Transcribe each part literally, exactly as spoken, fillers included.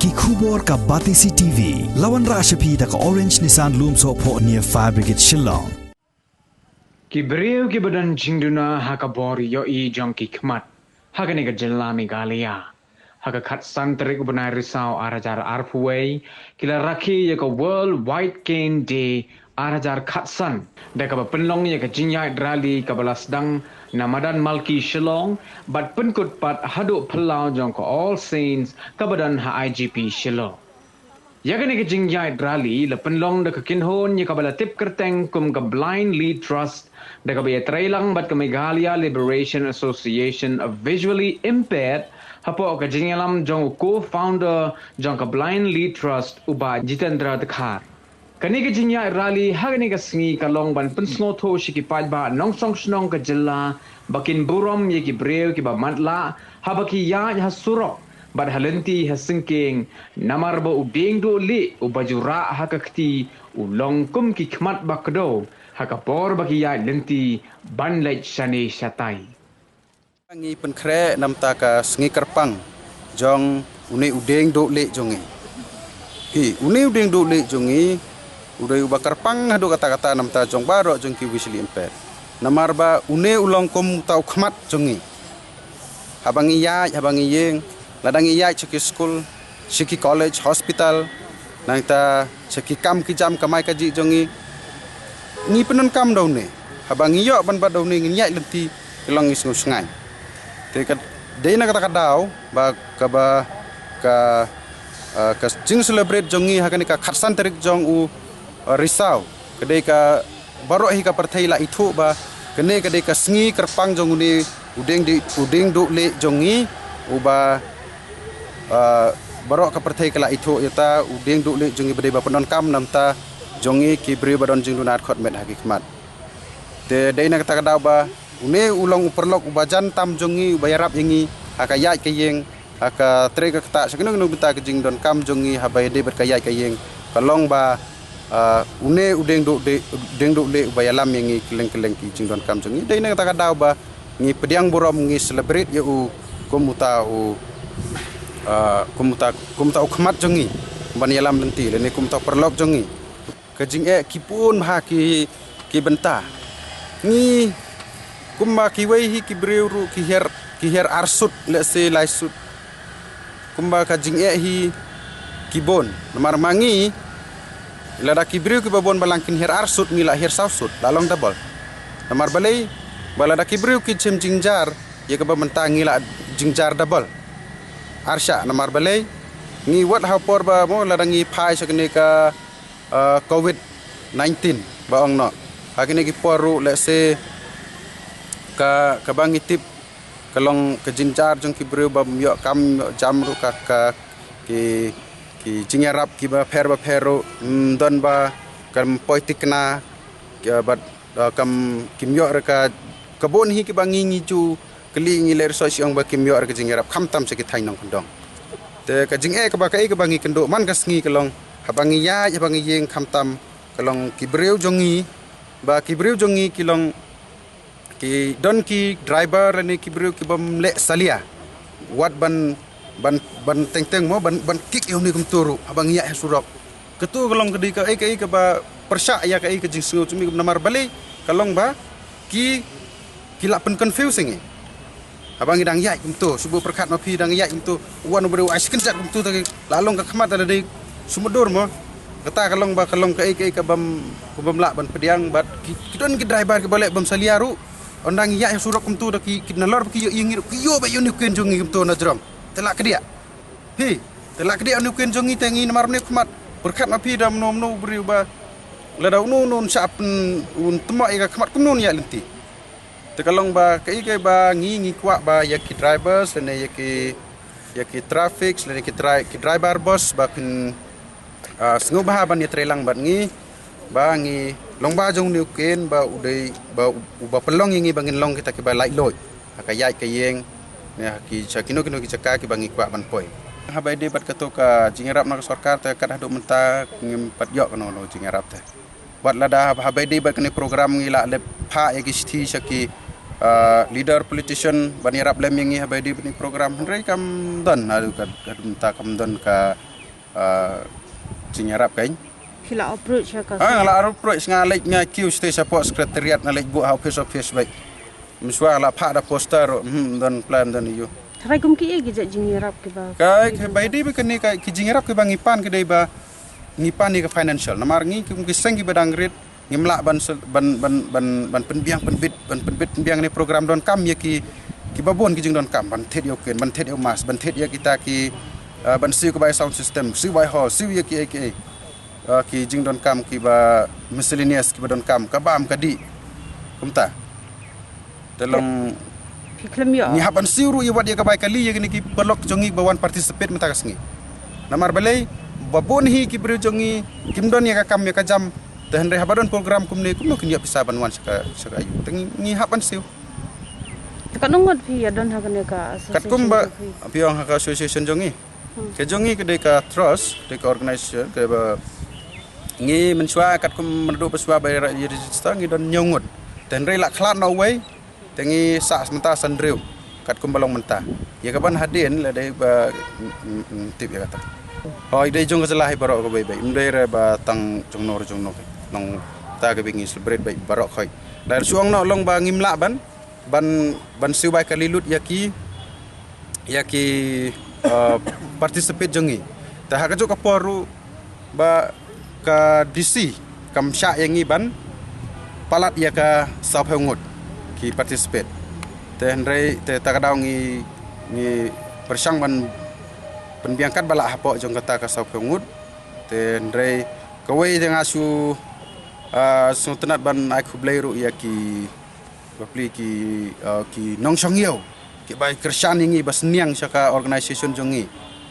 Ki khubor ka Batesi T V. La wanrah sha phi da ka Orange Nissan Lumsohphoh near Fire Brigade Shillong. Ki briew kiba don jingduna ha ka bor ïohi jong ki khmat ha kane ka jylla Meghalaya. Ha ka khatsan tarik u bnai Risaw ar hajar arphew wei, ki la rakhe ïa ka World White Cane Day ar hajar khatsan da kaba pynlong ïa ka jingïaid rally kaba la sdang na madan Malki Shillong bad pynkut pat haduh phyllaw jong ka All Saints kaba don ha I G P Shillong. Ïa kane ka jingïaid rally la pynlong da ka kynhun ïa kaba la tip kyrteng kum ka Blind Lead Trust da kaba ïatreilang bad ka Meghalaya Liberation Association of Visually Impaired hapoh ka jingïalam jong u co-founder jong ka Blind Lead Trust u Bah Jitendra Dkhar. Kane ka jingïaid rally ha kane ka sngi ka long ban pynsngewthuh sha ki paidbah nongshong shnong ka jylla ba kin burom ïa ki briew kiba matlah haba ki ïaid ha surok bad ha lynti ha syngkien, namar ba u dieng duh lieh uba ju rah ha ka kti u long kum ki khmat ba kdew ha ka por ba ki ïaid lynti ban leit shane shatai. Ngi pynkhreh namar ka sngi kyrpang jong une u dieng duh lieh jong ngi. Hi, une u dieng duh lieh jong ngi u dei uba kyrpang haduh katta katta namar jong baroh jong ki visually impaired. Namar ba une u long kum uta u khmat jong ngi. Haba ngi ïaid, haba ngi ïeng, lada ngi ïaid sha ki skul, sha ki college, hospital, nangta sha ki kam ki jam kamai kajih jong ngi, ngi pyndonkam da une. Haba ngi ïoh ban bat da une ngin ïaid lynti, ki long ngi sngewsngaiñ. Te ka dei na kata ka daw ba kaba ka, ah, ka jing celebrate jong ngi ha kane ka khatsan tarik jong u, ah, Risaw ka dei ka baroh hi ka pyrthei la ithuh ba kane ka dei ka sngi kyrpang jong une u dieng di, u dieng duh lieh jong ngi uba, ah, baroh ka pyrthei ka la ithuh ïa uta u dieng duh lieh jong ngi ba dei ba pyndonkam namar jong ngi ki briew ba don jingduna khot met ha ki khmat. Te dei na kata ka daw ba une u long u paralok uba jan tam jong ngi uba ïarap ïa ngi ha ka ïaid ka ïeng, ha ka trei ka ktah, sha kino kino bynta ka jingdonkam jong ngi haba ïadei bad ka ïaid ka ïeng. Ka long ba, ah, une u dieng duh, dieng duh lieh uba ïalam ïa ngi kylleng kylleng ki jingdonkam jong ngi. Dei na kata ka daw ba ngi pdiang burom, ngi celebrate ïa u kum uta u, ah, kum uta, kum uta u khmat jong ngi ban ïalam lynti lane kum uta u paralok jong ngi. Ka jingeh ki bun bha ki, ki bynta. Ngi kumba kiwei hi ki briew ruh ki hiar, ki hiar arsut, let's say lai sut. Kumba ka jingeh hi ki bun. Namar ma ngi, lada ki briew kiba bun balang kin hiar arsut, ngi la hiar saw sut, la long double. Namar balei, ba lada ki briew ki shem jingjynjar ïa kaba mynta, ngi la jingjynjar double. Arshah, namar balei, ngi wat ha por ba mo lada ngi phai sha kane ka, ah, covid nineteen ba ong noh. Ha kine ki por ruh, let's say, ka, kaba ngi tip ka long ka jynjar jong ki briew bym ïoh kam ïoh jam ruh, ka, ka, ki, ki jingïarap kiba pher ba pher ruh, mm, don ba kam poi thikna, ka, bad, ah, kam, kim ïoh ruh ka, ka bun hi kiba ngi, ngi ju kylli, ngi leh research, ong ba kim ïoh ruh ka jingïarap khamtam sha ki thaiñ nongkyndong. Te ka jingeh kaba, kaei kaba ngi kynduh man ka sngi ka long haba ngi ïaid, haba ngi ïeng khamtam, ka long ki briew jong ngi, ba ki briew jong ngi ki long, ki don ki driver lane ki briew ki bym leh salia. Wat ban, ban, ban teng teng mo, ban, ban kick ïa une kumto ruh haba ngi ïaid ha surok. Kato ka long ka dei kaei kaei kaba pyrshah ïa kaei ka jingsngew jong ngi, namar balei, ka long ba ki, ki la pyn confuse ïa ngi. Haba ngi dang ïaid kumto, shu buh pyrkhat ma phi, dang ïaid kumto, wan u briew ai shi kynjat kumto, te la long ka khmat, te la dei sumudor mo. Kata ka long ba, ka long kaei kaei ka bym, ka bym lah ban pdiang. Bad ki, ki don ki driver kiba leh bym salia ruh, ynda ngi ïaid ha surok kumto, te ki, ki nalor ba ki ïoh ïa ngi ruh, ki ïoh ba ïoh une u khein jong ngi kumto na jrong. Te la kdiah. Hi, te la kdiah une u khein jong ngi, te ngi namar une u khmat. Pyrkhat ma phi, da mano mano u briew ba, lada uno uno un shah pyn, un tymmoh ïa ka khmat, kumno un ïaid lynti? Te ka long ba kaei kaei ba ngi, ngi kwah ba ïa ki drivers lane ïa ki, ïa ki traffic lane ki dri-, ki driver bus ba kin, ah, sngewbha ban ïatreilang bad ngi, ba ngi long ba jong une u khein ba u dei ba u, uba pynlong ïa ngi ba ngin long kita kiba laitluid ha ka ïaid ka ïeng, ne ha ki, sha kino kino ki jaka kiba ngi kwah ban poi. Haba ïadei bad kato ka jingïarap na ka sorkar, te kat haduh mynta ngim pat ïoh kano kano jingïarap te. Wat lada haba, haba ïadei bad kane program ngi la leit phah ïa ki shithi sha ki, ah, leader politician ban ïarap lem ïa ngi haba ïadei bad kane program, hynrei kam don, haduh ka, haduh mynta kam don ka, Ah, jingïarap kein. Phi la approach ha ka. Ah, nga la approach, nga leit, nga kiew sha sha pok secretariat, nga leit buh ha office office beit. Mynshwa la phah da poster, hmm, don plan don ïoh. Tharai kum ki ei ki jait jingïarap kiba. Ka ka bai dei ba kane ka ki jingïarap kiba ngi pan ki dei ba ngi pan ïa ka financial. Namar ngi kum ki seng kiba dang rit, ngim lah ban sel- ban ban ban ban pynbiang pynbit, ban pynbit pynbiang ne program donkam ïa ki kiba bun ki jingdonkam, ban thied ïa u kren, ban thied ïa u mask, ban thied ïa kita ki, ah, ban siew ka bai sound system, siew bai hall, siew ïa ki ei ki ei. Ah, ki jingdonkam kiba miscellaneous kiba donkam, ka bam ka dih. Kumta. Te long. Phi khlem ïoh. Ngi hap ban siew ruh ïa wat ïa ka bai kali ïa kine ki paralok jong ngi ba wan participate mynta ka sngi. Namar balei, ba bun hi ki briew jong ngi kim don ïa ka kam ïa ka jam. Te hynrei haba don program kumne, kumno kin ïoh pisa ban wan sha ka, sha ka aïu. Te ngi, ngi hap ban siew. Te katno ngut phi ïa don ha kane ka association? Katkum ba phi ong ha ka association jong ngi. Ka jong ngi ka dei ka trust, dei ka organization, ka ba ngi mynshwa katkum mynta ba shwa ba ïa register ngi don hynñiew ngut. Te hynrei la khlad na uwei, te ngi sah mynta san hynriew. Katkum ba long mynta. Ïa ka ban hadien la dei ba, mm, mm, mm, tip ïa kata. Hooid, dei jong ka jylla hi baroh kawei beit. Ym dei re ba tang jong no re jong no. Long ta ka ba ngi celebrate beit baroh khoit. La shu ong noh long ba ngim lah ban ban ban siew bai kali lut ïa ki, ïa ki, uh, participate jong ngi. Te ha kajuh ka por ruh ba ka D C kam shah ïa ngi ban palat ïa ka sawphew ngut ki participate. Te hynrei te ta ka daw ngi, ngi pyrshang ban pynbiang katba lah hapoh jong kata ka sawphew ngut. Te hynrei kawei te nga shu, uh, sngewtynnat ban ai khublei ruh ïa ki bapli ki, uh, ki nongshong ïew kiba kyrshan ïa ngi ba sniang sha ka organization jong ngi.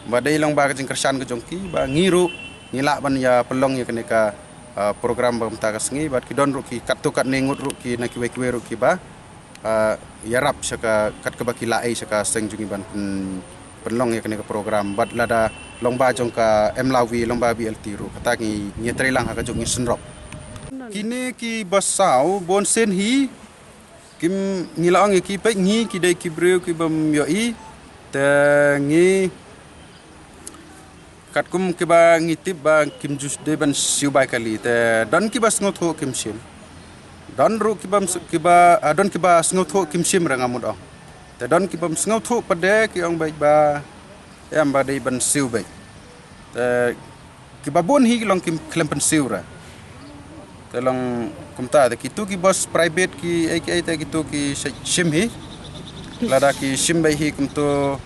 Ba dei long ba ka jingkyrshan ka jong ki ba ngi ruh ngi lah ban ïa pynlong ïa kane ka, uh, program ba mynta ka sngi, bad ki don ruh ki katto katne ngut ruh ki na kiwei kiwei ruh kiba, uh, ïarap sha ka kat kaba ki lah ei sha ka seng jong ngi ban pyn, pynlong ïa kane ka program, bad lada long ba jong ka M L A W, long ba B L T ruh, kata ngi, ngi trei lang ha kajuh ngi synrop. Kine kiba saw bun sien hi, kim, ngi la ong ïa ki peit ngi ki dei ki briew kibym ïohi. Te ngi katkum kiba ngi tip ba kim ju dei ban siew bai kali. Te don kiba sngewthuh kim shim. Don ruh kiba, kiba, ah, don kiba sngewthuh kim shim re nga mut ong. Te don kibym sngewthuh pat de ki ong beit ba em ba dei ban siew beit. Te kiba bun hi long kim khlem pynsiew re. Te long kumta, te kitu ki bus private ki ei ki ei te kitu ki shim hi. Lada ki shim beit hi kumtu,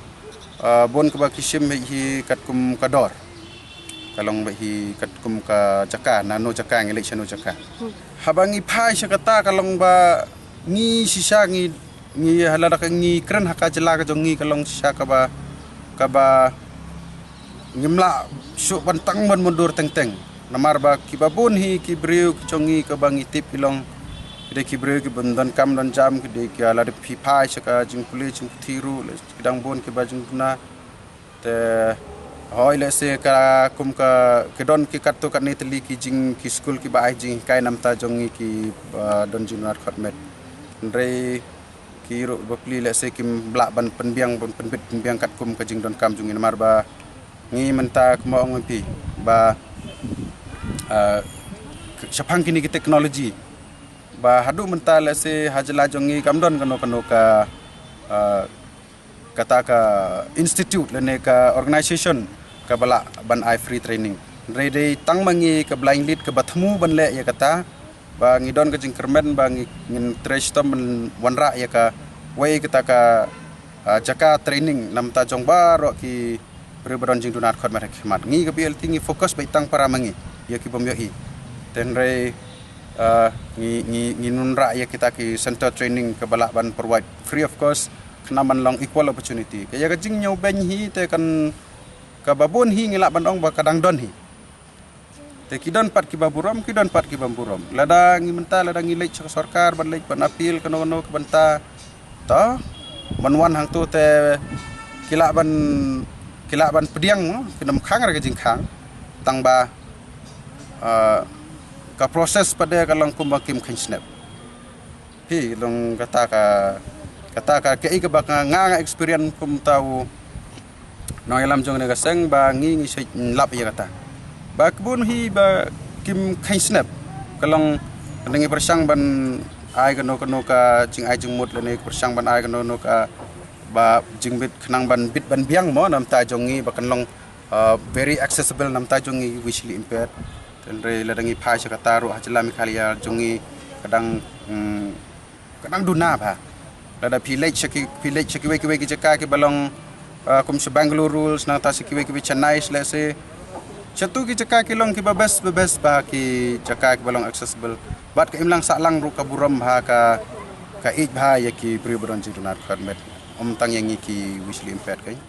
ah, bun kiba ki shim beit hi katkum ka dor. Ka long beit hi katkum ka jaka, na no jaka ngi leit sha no jaka. Haba ngi phai sha kata ka long ba ngi shisha ngi, ngi lada ka ngi kren ha ka jylla ka jong ngi ka long shisha kaba, kaba ngim lah shuh ban tang ban mundur teng teng. Namar ba kiba bun hi ki briew ki jong ngi kaba ngi tip ki long, ki dei ki briew kibym don kam don jam, ki dei ki lada phi phai sha ka jingpule jingputhi ruh, ki dang bun kiba jingduna. Te hooid, lehse ka kum ka, ki don ki katto katne tylli ki jing, ki skul kiba ai jinghikai namta jong ngi ki, ah, don jingduna khot met. Hynrei ki ruh bapli lehse kim lah ban pynbiang, ban pynbit pynbiang katkum ka jingdonkam jong ngi, namar ba ngi mynta kumba ong phi ba, ah, shaphang kine ki technology ba haduh mynta lehse ha jylla jong ngi kam don kano kano ka, ah, kata ka institute lane ka organization kaba lah ban ai free training. Hynrei dei tang ma ngi ka blind lead kaba thmu ban leh ïa kata, ba ngi don ka jingkyrmen ba ngi, ngin trei shitom ban wanrah ïa kawei kata ka, ah, jaka training namta jong baroh ki briew ba don jingduna khot met ha khmat. Ngi ka B L T ngi focus beit tang para ma ngi, ïa kibym ïohi. Te hynrei, ah, ngi, ngi, ngin wanrah ïa kita ki center training kaba lah ban provide free of cost, khnang ban long equal opportunity. Ka ïa ka jingñiew beiñ hi te kan, kaba bun hi ngi lah ban ong ba ka dang don hi. Te ki don pat kiba burom, ki don pat kibym burom. Lada ngi mynta, lada ngi leit sha ka sorkar ban leit ban appeal kano kano ka bynta, to ban wan hangto te ki lah ban, ki lah ban pdiang, kin ym khang re ka jingkhang. Tang ba, ah, ka process pat de ka long kumba kim kheiñ snep. Phi long kata ka, kata ka, kaei kaba nga, nga experience kumta u nongïalam jong kane ka seng ba ngi ngi shu lap ïa kata. Ba kibun hi ba kim kheiñ snep. Ka long, ngi pyrshang ban ai kano kano ka jingai jingmut lane pyrshang ban ai kano kano ka ba jingbit khnang ban bit ban biang mo na bynta jong ngi ba kan long, uh, very accessible na bynta jong ngi visually impaired. Hynrei lada ngi phai sha kata ruh ha jylla Meghalaya jong ngi ka dang, mm, ka dang duna bha. Lada phi leit sha ki, phi leit sha kiwei kiwei ki jaka kiba long, uh, kum sha Bangalore ruh, nangta sha kiwei kiwei Chennai, let's say. Shatu ki jaka ki long kiba best, ba best bha ki jaka kiba long accessible. Bad ka imlang sahlang ruh ka burom bha ka, ka ïeit bha ïa ki briew ba don jingduna khadmet. Ym tang ïa ngi ki visually impaired keiñ.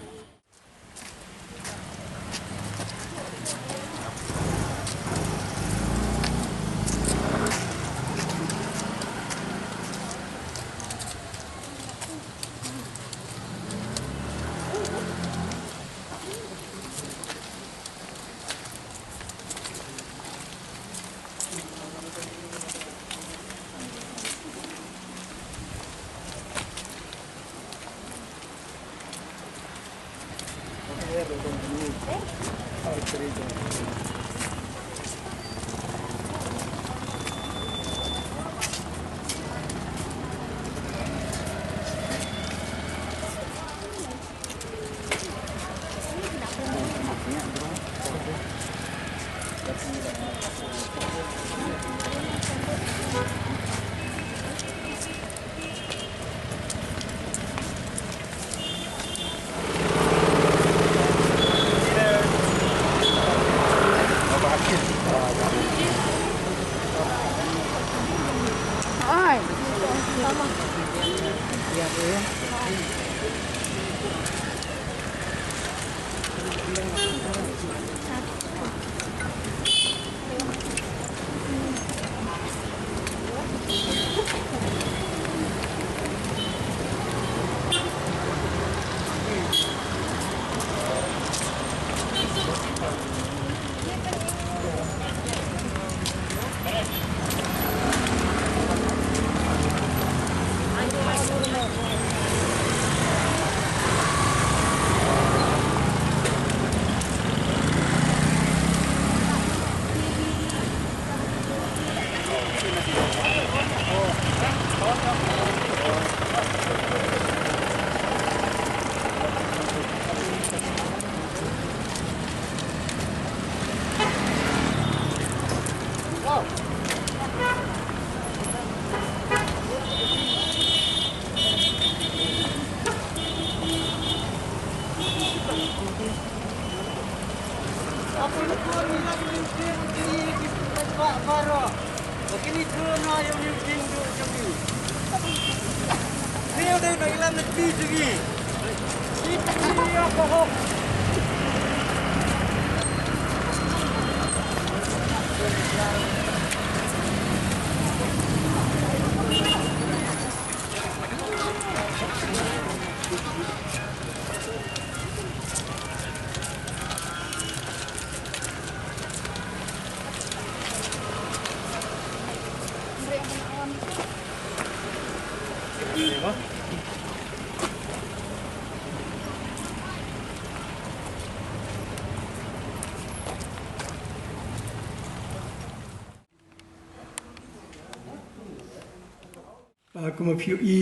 Ah, kumba phi ïohi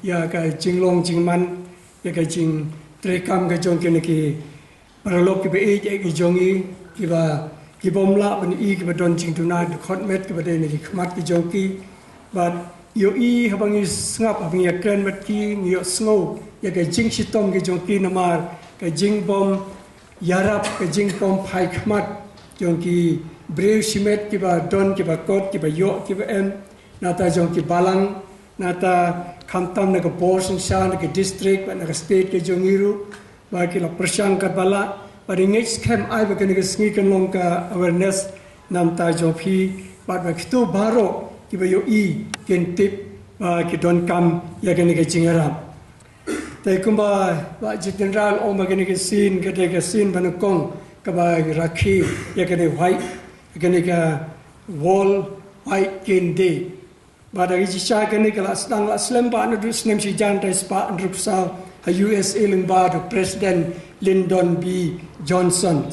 ïa ka jinglong jingman, ïa ka jingtrei kam ka jong kine ki paralok kiba ïeit ïa ki jong ngi, kiba, ki bym lah ban ïohi, kiba don jingduna dkhot met kiba dei na ki khmat ki jong ki. Bad ïohi haba ngi sngap, haba ngi ïakren bad ki, ngi ïohsngew ïa ka jingshitom ki jong ki namar ka jingbym ïarap, ka jingbym phai khmat jong ki briew shimet kiba don, kiba kot, kiba ïoh, kiba em, nangta jong ki balang, nangta khamtam na ka bor synshar, na ka district bad na ka state ka jong ngi ruh, ba ki la pyrshang katba lah, bad ngi ngeit skhem ai ba kane ka sngi kan long ka awareness namar jong phi, bad ba kito baroh kiba ïohi kin tip ba ki donkam ïa kane ka jingïarap. Te kumba Bah Jitendra u ong ba kane ka sien ka dei ka sien ba nyngkong kaba rakhe ïa kane ka White, ïa kane ka World White Cane Day. Bad da ka jingshisha kane ka la sdang la slem bha naduh u snem shi hajar khyndai spah hynriewphew saw, ha U S A lyngba da u President Lyndon B Johnson.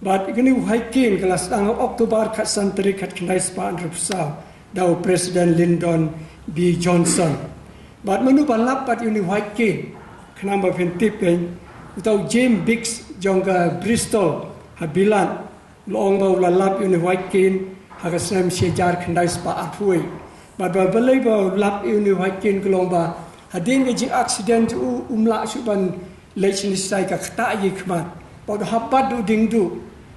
Bad kane u White Cane ka la sdang ha October khatsan tarik khatkhyndai spah hynriewphew saw da u President Lyndon B Johnson. Bad mano ba lap bad ïa une u White Cane, khnang ba phin tip, uta u James Biggs jong ka Bristol ha Bilat, la ong ba u la lap ïa une u White Cane ha ka snem shi hajar khyndai spah arphew wei. Bad ba balei ba u lap ïa une u White Cane ka long ba hadien ka jing accident u, um lah shuh ban leit shane shatai, ka ktah ïa ki khmat. Bad u hap bat da u dieng duh,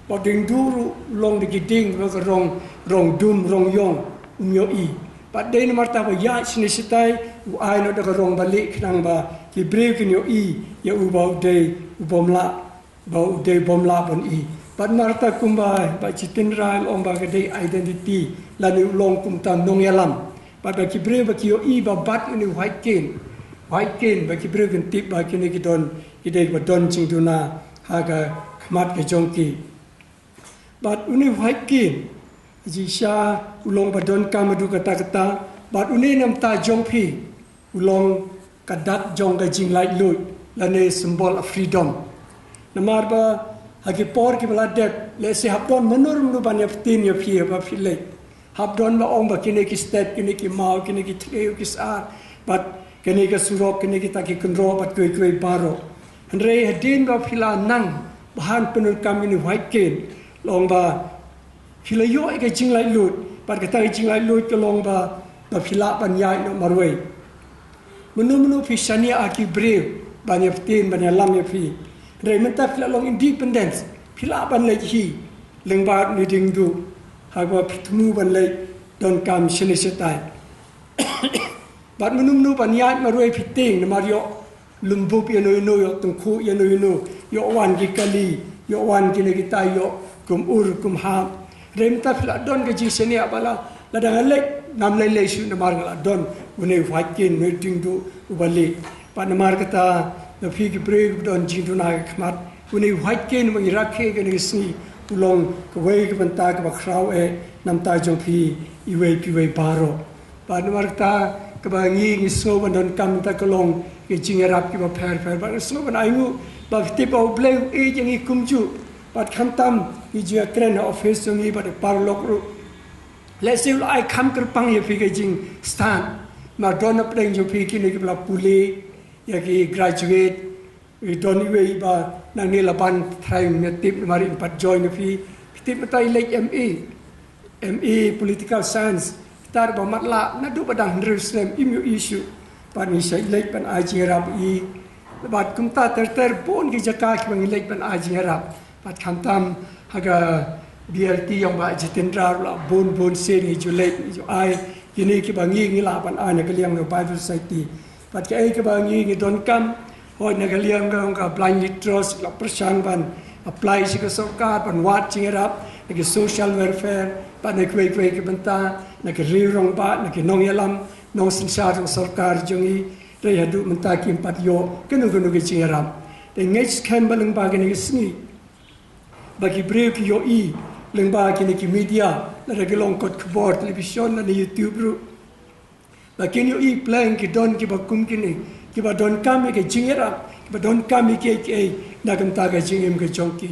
bad u dieng duh ruh u long da ki dieng ba ka rong, rong dum, rong ïong, um ïohi. Bad dei namar ta ba ïaid shane shatai, u ai noh da ka rong balieh khnang ba ki briew kin ïohi ïa u ba u dei u bym lah, ba u dei bym lah ban ïohi. Bad namar ta kumba Bah Jitendra la ong ba ka dei identity, lane u long kumta nongïalam. Bad ba ki briew ba ki ïohi ba bat ïa une u White Cane, White Cane, ba ki briew kin tip ba kine ki don, ki dei ba don jingduna ha ka khmat ka jong ki. Bad une u White Cane, jingshisha u long ba donkam haduh katta katta, bad une na bynta jong phi u long ka dak jong ka jinglaitluid, lane symbol of freedom. Namar ba ha ki por kiba la dep, lehse hap don mano mano ban ïa btin ïa phi ba phi leit. Hap don ba ong ba kine ki step, kine ki maw, kine ki thliew ki sar, bad kine ki surok, kine kita ki kynroh, bad kiwei kiwei baroh. Hynrei hadien ba phi la nang, ba han pyndonkam ïa une u White Cane, la ong ba phi la ïoh ïa ka jinglaitluid, bad kata ka jinglaitluid ka long ba, ba phi lah ban ïaid noh marwei. Mano mano phi shaniah ha ki briew ban ïa btin, ban ïalam ïa phi. Hynrei mynta phi la long independent, phi lah ban leit hi lyngba une u dieng duh, haba phi thmu ban leit donkam shane shatai. Bad mano mano ban ïaid marwei phi tieng, namar ïoh lum bup ïano ïano, ïoh tyngkhuh ïano ïano, ïoh wan ki kali, ïoh wan kine kita, ïoh kum ur kum hap. Hynrei mynta phi la don ka jingshaniah ba la, lada nga leit, ngam lei lei shuh namar nga la don une u White Cane, une u dieng duh uba lieh. Bad namar kata, na phi ki briew kiba don jingduna ha khmat, une u White Cane uba ngi rakhe kane ka sngi, u long kawei ka bynta kaba khraw eh na bynta jong phi iwei pa iwei baroh. Bad namar kata, kaba ngi, ngi sngew ban donkam mynta ka long ki jingïarap kiba pher pher. Bad ngi sngew ban ainguh, ba phi tip ba U Blei u ïeit ïa ngi kumjuh. Bad khamtam ngi ju ïakren ha office jong ngi bad u paralok ruh, lehse u la ai kham kyrpang ïa phi ka jingstad. Namar don hapdeng jong phi kine kiba la pule, ïa ki graduate, i don iwei ba nangne la ban trai, me tip namar im pat join ïa phi. Phi tip mynta i leit M A, M A Political Science. Kita ruh ba matlah naduh ba dang hynriew snem, im ïohi shuh. Bad ngi shait leit ban ai jingïarap ïa i. Bad kumta ter ter bun ki jaka kiba ngi leit ban ai jingïarap. Bad khamtam ha ka B L T jong Bah Jitendra ruh la bun bun sien ngi ju leit, ngi ju ai kine kiba ngi, ngi lah ban ai na ka liang ka Bible Society. Bad kaei kaba ngi, ngi donkam, hooid, na ka liang ka, ka Blind Lead Trust la pyrshang ban apply sha ka sorkar ban wad jingïarap na ki social welfare, bad na kiwei kiwei ki bynta, na ki riew rangbah, na ki nongïalam nongsynshar jong sorkar jong ngi. Hynrei haduh mynta kim pat ïoh kano kano ka jingïarap. Te ngeit skhem ba lyngba kane ka sngi, ba ki briew ki ïohi lyngba kine ki media, lada ki long kot khubor, television, lane YouTube ruh, ba kin ïohi pleng ki don kiba kum kine, kiba donkam ïa ka jingïarap, kiba donkam ïa kiei kiei na ka bynta ka jingim ka jong ki.